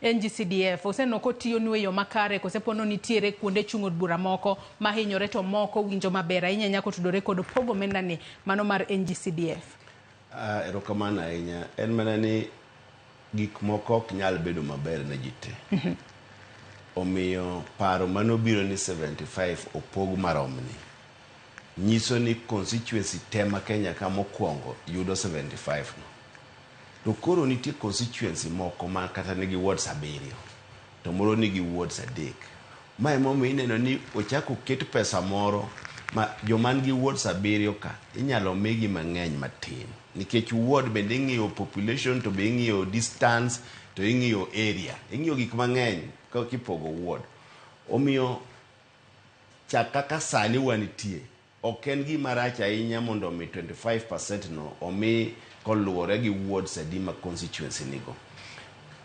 NGCDF oseneno kotiyonu e yo makare kose pono nitiere kuonde chung' od bura moko mahinyore to moko winjo maber ahinya ahinya kotudore kod pogo omenda ni mano mar NGCDF? Erokamano ahinya. En mana ni gik moko ok nyal bedo maber ne ji te. Omiyo paro manobiro ni 75 opog maromni nyiso ni constituency te ma Kenya ka mokwongo yudo 75 no. To koro nitie constituency moko ma kata nigi wards abiriyo to moro nigi wards adek. Ma emomiyo ineno ni ochak oket pesa moro ma joma nigi wards abiriyo ka inyalo migi mang'eny matin. Nikech ward bende ing'iyo population to be ing'iyo distance to ing'iyo area. Ing'iyo gik mang'eny kipogo ward. Omiyo chak kaka sani wanitie ok en gima rach ahinya mondo omi 25% no omi koluwore gi wards adi ma constituency nigo.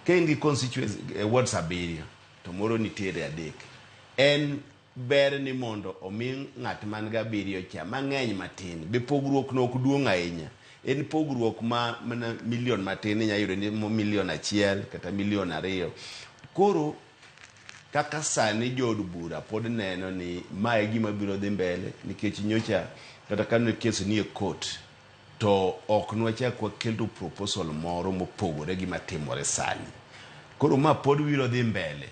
Ka in gi constituency wards abiriyo to moro nitiere adek. En ber ni mondo omi ng'at man gi abiriyo cha mang'eny matin. Be pogruok no ok duong' ahinya. En pogruok ma mana milion matin inya yudo ni milion 1 kata milion 2. Koro kaka sani jood bura pod neno ni mae gima biro dhi mbele nikech nyocha kata kane kes nie court to ok nwachak waketo proposal moro mopogore gi matimore sani. Koro ma pod biro dhi mbele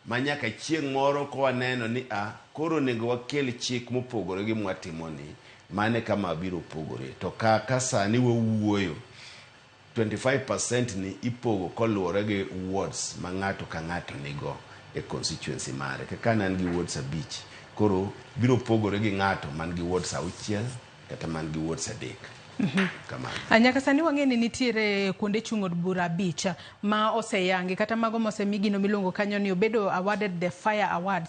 ma nyaka chieng' moro ka waneno ni a koro onego wakel chik mopogore gi mwatimoni, mano e kama biro pogore. To kaka sani wawuoyo 25% ni ipogo koluwore gi wards ma ng'ato ka ng'ato nigo e constituency mare. Kaka an an gi wards 5, koro biro pogore gi ng'ato man gi wards 6 kata man gi wards 3. Kamano. Nyaka sani wang'e ni nitiere kuonde chung' od bura 5 ma oseyangi kata mago mosemi gino miluongo kanyo ni obedo awarded the Fire Awards.